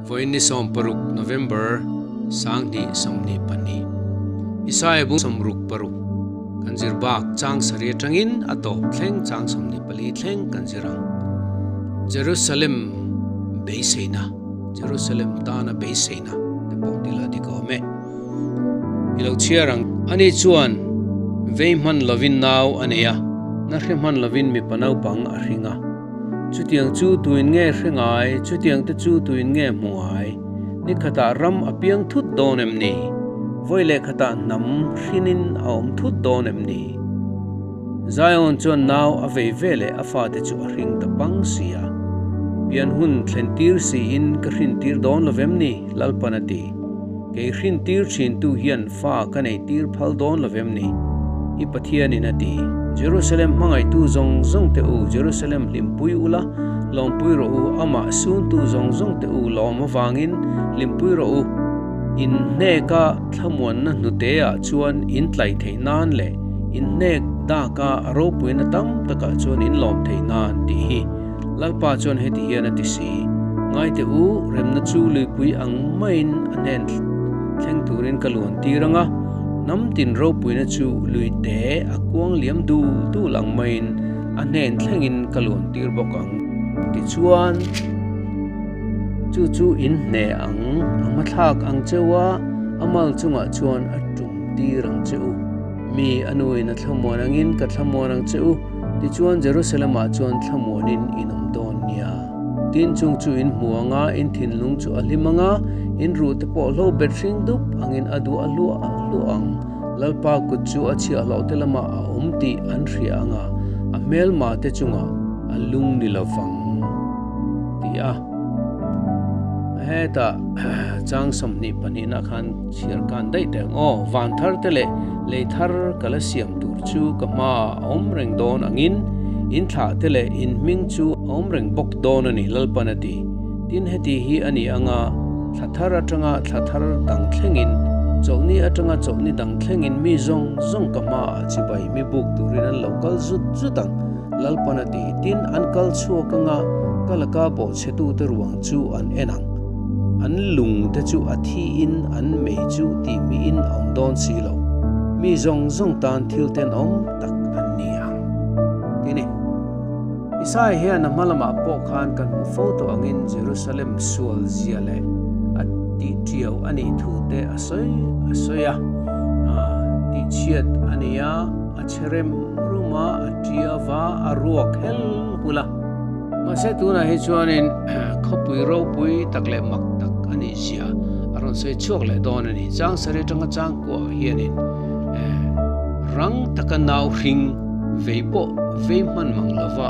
Vawiin ni 16 November 2022 Isaiah bung 66 kan zir bak chang sarih atangin a tawp thleng chang 24 thleng kan zir ang. Jerusalem beiseina Jerusalem tana beiseina te pawh tila dik awm e. I lo chhiar ang. Ani chuan vei hman lovin nau a nei a, na hre hman lovin mipa naupang a hring a. Chutiang chu tuin nge hre ngai, chutiang te chu tuin nge hmu ngai? Ni khatah ram a piang thut dawn em ni? Vawi leh khatah hnam hrinin a awm thut dawn em ni? Zion chuan nau a vei ve leh a fate chu a hring ta pang si a. Pian hun thlen tir siin ka hrin tir dawn lo vem ni? Lalpan a ti. Kei hrin tir thin tu hian fa ka nei tir phal dawn lo vem ni? I Pathianin a ti. Jerusalem hmangaihtu zawng zawng te u, Jerusalem hlimpui ula, lawmpui rawh u, amah suntu zawng zawng te u lawm avangin hlimpui rawh u. In hneka thlamuanna hnuteah chuan in tlai theih nan leh in hnek daka a ropuina tam takah chuan in lawm theih nan tih hi Lalpa chuan heti hian a ti si, Ngai teh u, remna chu luipui ang maiin a hnen thleng turin ka luan tir ang a, hnam tin ropuina chu lui te a kuang liam dul dul ang maiin a hnen thlengin ka luan tir bawk ang. Tichuan, chu chu in hne ang, a hmathlak ang cheu a, a mal chungah chuan a tum tir ang che u. Mi a nuin a thlamuan angin ka thlamuan ang che u, tichuan Jerusalem-ah chuan thlamuanin in awm dawn nia. Tin, chung chu in hmu ang a, in thinlung chu a hlim ang a, in ruh te pawh hlo bet hring dup angin a duah hluah hluah ang. Lalpa kut chu a chhiahhlawh te lamah a awm tih an hria ang a, a hmelma te chungah a lung ni lovang, ti a. Hetah chang 22 na khan chhiar kan daih teh ang aw. Van thar te leh lei thar ka la siam tur chu ka hmaah a awm reng dawn angin in thlah te leh in hming chu a awm reng bawk dawn a ni Lalpan a ti. Tin heti hi a ni anga thla thar atanga thla thar dang thlengin chawlhni atanga chawlhni dang thlengin mi zawng zawng ka hmaah chibai mi buk turin an lo kal zut zut ang Lalpan a ti. Tin an kal chhuak anga ka laka bawhchhetute ruang chu an en ang. An lung te chu a thi in an mei chu tih miin a awm dawn si lo. Mi zawng zawng tan thil tenawm tak an ni ang. Ti ni. Isaiah hian a hma lamah pawh khan kan hmu fo tawh angin Jerusalem sual zia leh a tih tiau a nih thu te a sawi a sawi a. Tihchhiat a ni a, a che rem rum a, a tiau a, a ruak hel hul a. Mahse tunah hi chuanin khawpui ropui tak leh mak tak a nih zia a rawn sawi chhuak leh dawn a ni. Chang sarih atanga chang kuah hianin rang taka nau hring vei pawh vei hman mang lova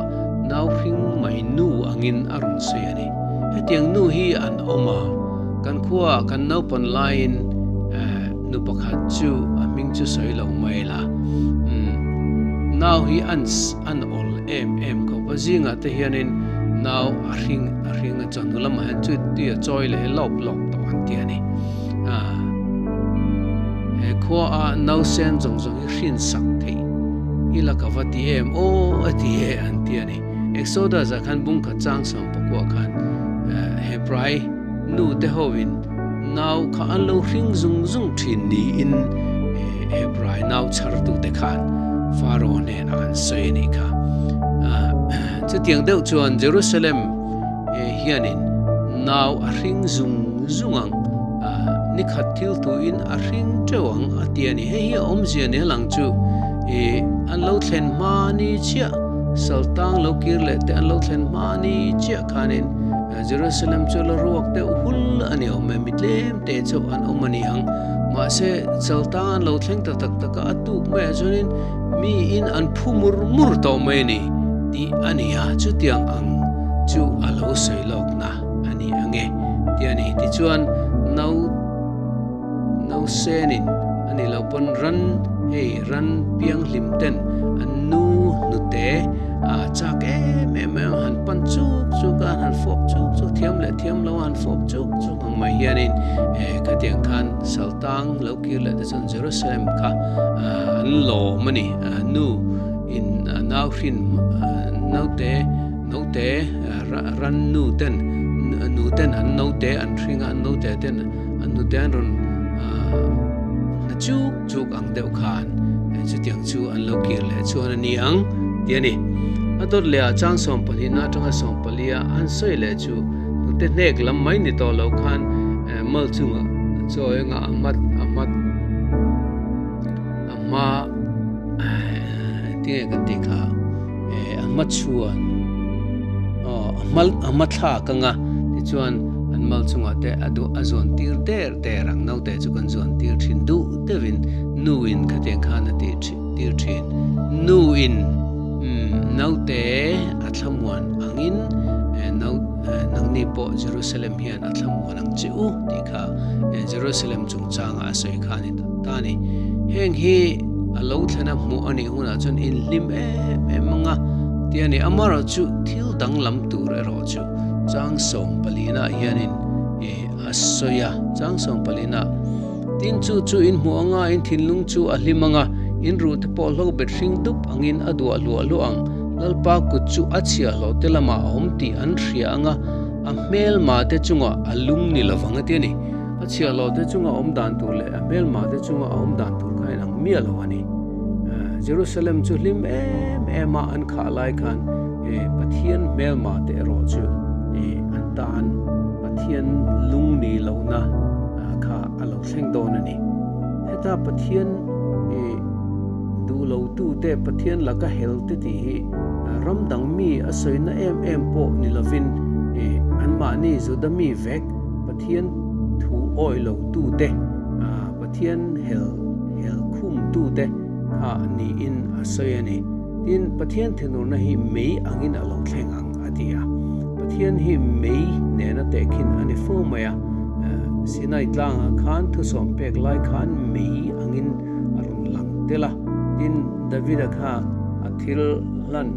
nau hring mai nu angin a rawn sawi a ni. Hetiang nu hi an awm a, kan khuaah kan naupan laiin nu pakhat chu a hming chu sawi lo mai la, nau hi an awl em em khawp a zingah te hianin nau a hring a hring a chawhnu lamah hian chu tui a chawi leh lawp lawp tawh an ti a ni. He khua a nau sen zawng zawng hi hrin sak theih ila ka va ti em aw a ti e an ti a ni. Exodus ah khan bung khat chang sam pakua khan Hebrai nu te hoin nau kha an lo hring zung zung thin niin Hebrai nau chhar tu te khan Pharaoh hnenah an sawi a nih kha. Chutiang deuh chuan Jerusalem hianin nau a hring zung zung ang, ni khat thil tuin a hring teuh ang a ti a ni. Hei hi a awmzia ni lang chu an lo thlen hma ni chiah, saltang lo kir leh te an lo thlen hma ni chiah khanin Jerusalem chu la ruak deuh hul a ni awm e, mi tlem te chauh an awm a ni ang. Mahse, chaltang an lo thleng ta tak tak a, a tuk maiah chuanin miin an phu mur mur tawh mai a ni tih a ni a, chutiang ang chu a lo sawi lawkna a ni ang e tih a ni. Tichuan, no no senin a ni lo pawn ran hei ran pianghlim ten an nu hnute a chak em em a han pan chuk chuk a han fawp chuk chuk thiam leh thiam lo a han fawp chuk chuk ang mai hianin eh khatiang khan saltang lo kir leh te chuan Jerusalem kha an lawm a ni nu in nau hrin naute naute ran nu ten. Nu ten an naute an hring a, an naute ten an hnute an rawn hna chuk chuk ang deuh khan chutiang chu an lo kir leh chuan a ni ang tih a ni. A dawt leh ah chang sawmpahnihna atanga sawmpalia an sawi leh chu hnute hnek lam mai ni tawh lo khan mal chunga chawi anga a hmat a hmat a hma tinge kan tih kha a hma chhuan aw a hma a hma thlak anga tichuan an mal chungah te a duh a zuan tir der der ang naute chu kan zuan tir thin duh deuhin nu in khatiang khan a tih tir thin nu in umm naute a thlamuan angin nau nangni pawh Jerusalem hian a thlamuan ang che u tih kha Jerusalem chungchanga a sawi kha a ni ta a ni heng hi a lo thlen a hmuh a nih hunah chuan inhlim em em ang a tih a ni. Amaherawhchu thil danglam tur erawh chu chang sawmpalina hianin ih a sawi a, chang sawmpalina tin chu chu in hmuh anga in thinlung chu a hlim ang a, in ruh te pawh hlo bet hring dup angin a duah hluah hluah ang. Lalpa kut chu a chhiahhlawh te lamah a awm tih an hria ang a, a hmelma te chungah a lung ni lovang a ti a ni. A chhiahhlawh te chunga awm dan tur leh a hmelma te chunga a awm dan tur kha inang miah lo a ni. Jerusalem chu hlim em em a an khah lai khan Pathian hmelma te erawh chu an tan Pathian lung ni lohna kha a lo thleng dawn a ni. Heta Pathian duh lo tu te Pathian laka hel te tih hi ram dang mi a sawina em em pawh ni lovin anmahni Juda mi vek Pathian thu awih lo tute, Pathian hel hel khum tute kha niin a sawi a ni. Tin, Pathian thinurna hi mei angin a lo thleng ang a ti a. Pathian hi mei nena tehkhin a ni fo mai a. Sinai tlangah khan thusawm pek lai khan mei angin a rawn lang tel a. Tin, Davida kha a thil hlan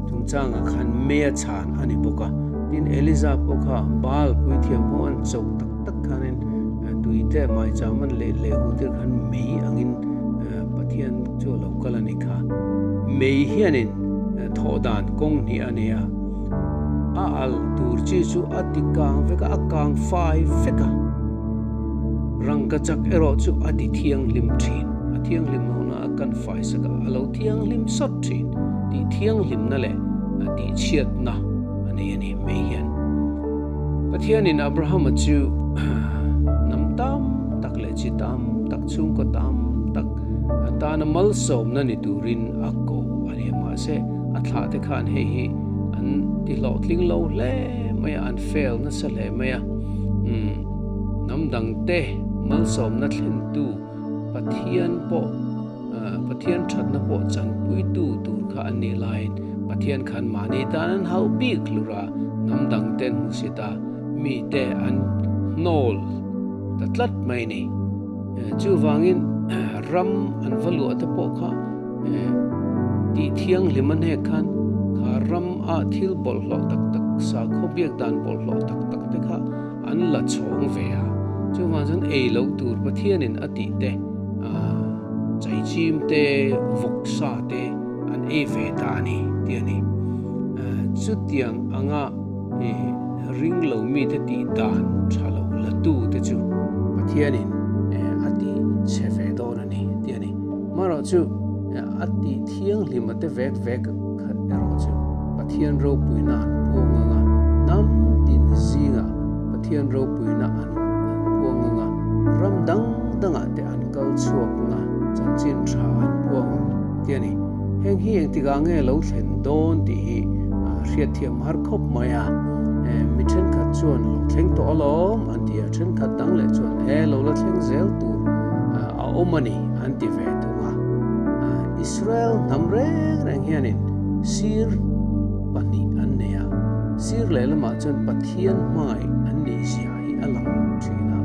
chungchangah khan mei a chhan a ni bawk a. Tin, Eliza pawh kha Baal puithiam ho an cho tak tak khanin tui te maicham an leh leh hu tir khan mei angin Pathian chu a lo kal a ni kha. Mei hianin thawh dan kawng hnih a nei a, a al tur chi chu a ti kang vek a, a kang fai vek a. Rangkachak erawh chu a ti thianghlim thin, a thianghlim lohna a kan fai sak a, a lo thianghlim sawt thin tih thianghlimna leh tihchhiatna. a nei a ni mai hian. Pathianin Abrahama chu hnam tam tak leh chi tam tak chhungkaw tam tak atana malsawmna ni turin a ko a ni. Mahse a thlah te khan hei hi an ti hlawhtling lo hle mai a, an fail nasa hle mai a. Hnam dangte malsawmna thlentu Pathian pawh Pathian thatna pawh chanpuitu tur kha an nih laiin Pathian khan mahni tan an hauh bik hlur a, hnam dang ten hmusit a, mite an hnawl ta tlat mai a ni. Chuvangin ram an va luah te pawh kha tih thianghlim a hnek khan kha ram a thil bawlhhlawh tak tak, sakhaw biak dan bawlhhlawh tak tak te kha an la chhawng ve a. Chuvang chuan ei loh tur Pathianin a tih te, chaichim te, vawksa te an ei ve ta a ni tih a ni. Chutiang anga ring lo mite tih dan tha lo la tu te chu Pathianin a ti chhe ve dawn a ni tih a ni. Marawh chu a tih thianghlim a te vek vek khat erawh chu Pathian ropuina an puang anga hnam tin zingah Pathian ropuina an puang anga ram dang dangah te an kal chhuak anga chanchin tha an puang ang tih a ni. Heng hi engtikah nge lo thlen dawn tih hi hriatthiam har khawp mai a, mi thenkhat chuan lo thleng tawh alawm an ti a, thenkhat dang leh chuan e lo la thleng zel tur a awm a ni an ti ve thung a. Israel hnam reng reng hianin sir pahnih an nei a, sir lehlamah chuan Pathian hmangaih an nih zia hi a lang thin a,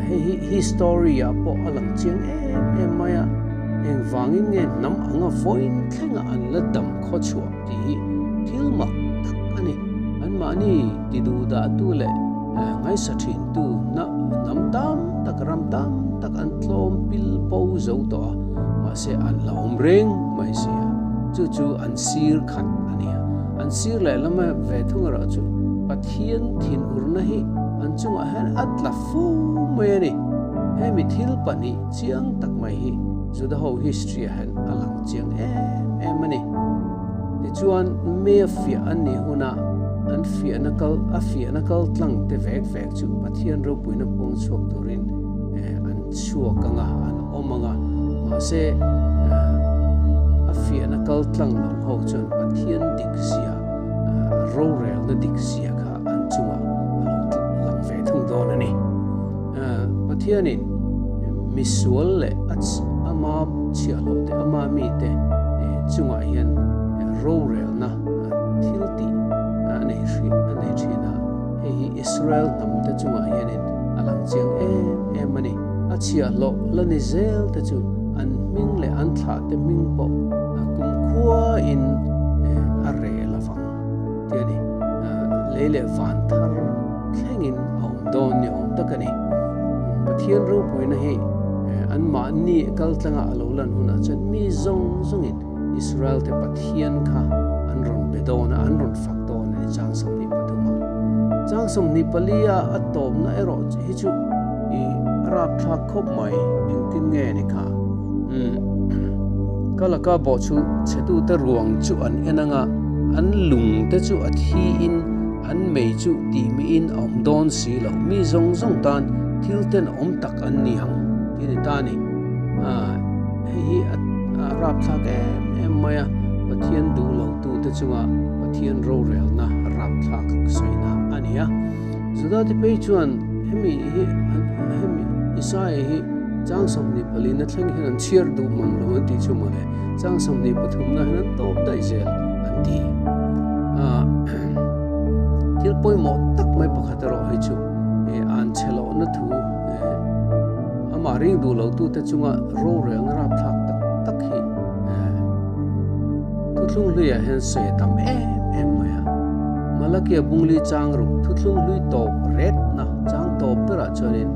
hei hi history ah pawh a lang chiang em em mai a, engvangin nge hnam anga vawiin thlenga an la dam khaw chhuah tih hi thil mak tak a ni. Anmahni ti duh dah tu leh ngaisa thin tu hnam tam tak ram tam tak an tlawm pil bo zo tawh a, mahse an la awm reng mai si a, chu chu an sir khat a ni a. An sir leh lama ve thung erawh chu Pathian thinurna hi an chungah hian a tla fu mai a ni. Hemi thil pahnih chiang tak mai hi Juda ho history ah hian a lang chiang em em a ni. Tichuan Mea fiah an nih hunah an fiahna kal a fiahna kal tlang te vek vek chu Pathian ropuina puang chhuak turin an chhuak anga an awm anga mahse a fiahna kal tlang lo ho chuan Pathian dik zia rorelna dik zia kha an chungah a lo lang ve thung dawn a ni. Pathianin misual leh ama chhiahhlawh te, ama mite chungah hian rorelna thil tih a nei a nei thin a, hei hi Israel hnam te chungah hianin a lang chiang em em a ni. A chhiahhlawh la ni zel te chu an hming leh an thlah te hming pawh kumkhuain a reh lo vang tih a ni. Lei leh van thar thlengin a awm dawn ni awm tak a ni. Pathian ropuina hi anmahni kal tlanga a lo lan hunah chuan mi zawng zawngin Israel te Pathian kha an rawn be dawn a, an rawn fak dawn a ni chang 23 a. Chang 24 a a tawpna erawh hi chu i rapthlak khawp mai, engtin nge ni kha? Umm ka laka bawh chu chhetute ruang chu an en anga an lung te chu a thi in An mei chu tihmihin a awm dawn si lo, mi zawng zawng tan thil ten awm tak an ni ang tih a ni ta a ni. Hei hi a rapthlak em em mai a, Pathian duh lo tute chunga Pathian rorelna rapthlak sawina a ni a. Judate phei chuan hemi hi hemi Isaia hi chang 24 na thleng hian an chhiar duh mang lo an tih chu mawle, chang 23 na hian an tawp daih zel an ti. Thil pawimawh tak mai pakhat erawh hi chu an chhe lohna thu amah ring duh lo tute chunga rorelna rapthlak tak tak hi thuthlung hluiah hian sawi a tam em em mai a. Malakia bungli chang ruk thuthlung hlui tawp retna chang tawp berah chuanin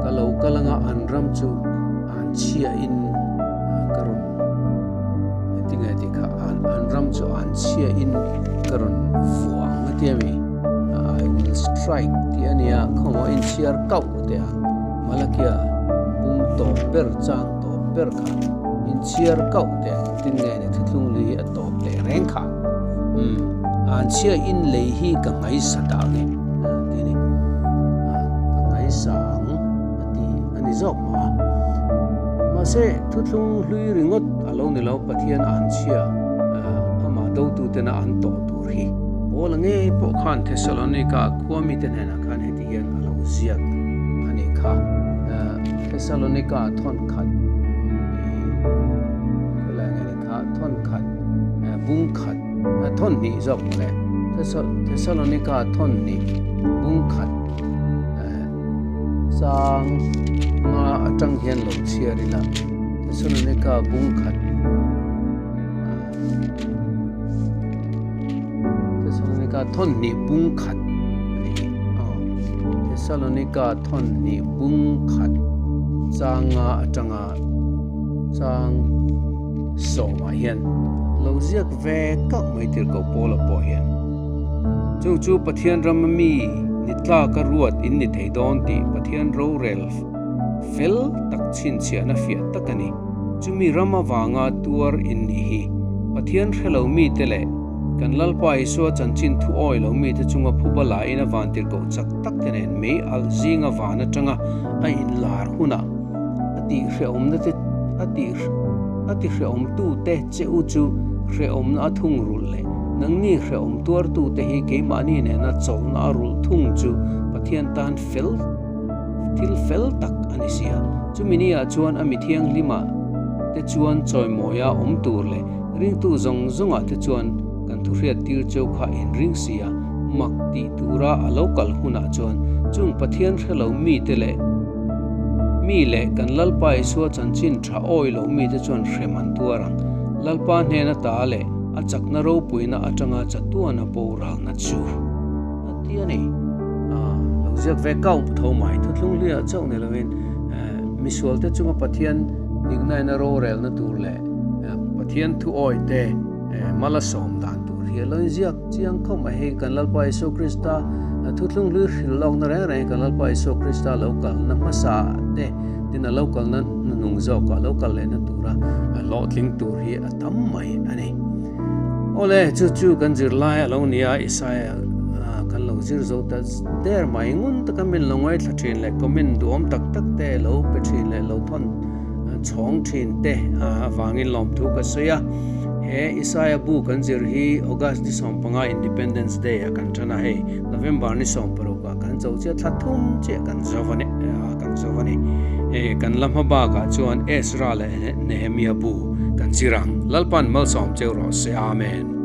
ka lo kal anga an ram chu an chhiahin ka rawn Tinge tih kha an an ram chu an chhia in ka rawn vuah ang a tia mi I will strike tih a nia khawngah in chhiar kauh teh a Malakia bung tawp ber chang tawp ber kha in chhiar kauh teh ang tin nge ni thuthlung lui hi a tawp teh reng kha umm an chhia in lei hi ka ngaisa dah nge tih a ni ka ngaisa ang a ti a ni zawk mah a mahse thuthlung hlui ringawt a lo ni lo Pathian an chhia amah dotutena an tawh tur hi Paula ngei pawh khan Thessalonica khua mite hnenah khan heti hian a lo ziak a nih kha Thessalonica thawnkhat khawilai nge ni kha thawnkhat bung khat thawnhnih zawk mawle Thessalonica thawnhnih bung khat Chang nga atang hian lo chhiar ila Thessalonica bung khat Thessalonica thawn hnih bung khat a ni hi aw Thessalonica thawn hnih bung khat chang nga atanga chang sawmah hian lo ziak ve kauh mai tir ko Paula pawh hian. Chu chu Pathian rama mi ni tlaka ruat in ni thei dawn tih Pathian rorel fel tak chhinchhiahna fiah tak a ni. Chumi ram avanga tuar in nih hi Pathian hre lo mite leh kan Lalpa Isua chanchin thu awi lo mite chunga phuba lain a vantirhkoh chak tak te nen mei alh zinga van atanga a inlar hunah a tihhrehawmna te a tih a tihhrehawmtute che u chu hrehawmna a thungrulh leh nangni hrehawm tuartute hi keimahni nena chawlhna a rulh thung chu Pathian tan fel thil fel tak a ni si a. Chumi niah chuan a mi thianghlimah te chuan chawimawia awm tur leh ringtu zawng zawngah te chuan kan thuhriat tir cheu kha inring si a, mak tih tura a lo kal hunah chuan chung Pathian hre lo mite leh Mi leh kan Lalpa Isua chanchin tha awi loh mite chuan hrem an tuar ang. Lalpa hnena ta leh a chakna ropuina atanga chatuana boralna chu a ti a ni. Lo ziak ve kau tho mai. Thuthlung hluiah chauh ni loin misualte chunga Pathian diknaina rorelna tur leh Pathian thu awite mal a sawm dan tur hi. hi a lo inziak chiang khawp mai. Hei kan Lalpa Isua Krista thuthlung hlui hrilh lawkna reng reng hi kan Lalpa Isua Krista lo kalna hmasa te tin a lo kalna hnuhnung zawkah lo kal lehna tura hlawhtling tur hi a tam mai a ni. Awle, chu chu kan zirlai a lo ni a, Isaia kan lo zir zo ta der mai. Ngun taka min lo ngaithla thin leh comment duhawm tak tak te lo pe thin leh lo thawn chhawng thin te avangin lawmthu ka sawi a. He Isaia bu kan zir hi August ni 15 Independence Day a kan tan a, hei November ni 16 ah kan cho chiah thla thum chiah kan zo a ni kan zo a ni. Hei kan la hma bakah chuan Ezra leh Nehemia bu kan zir ang. Lalpan malsawm cheu rawh se. Amen.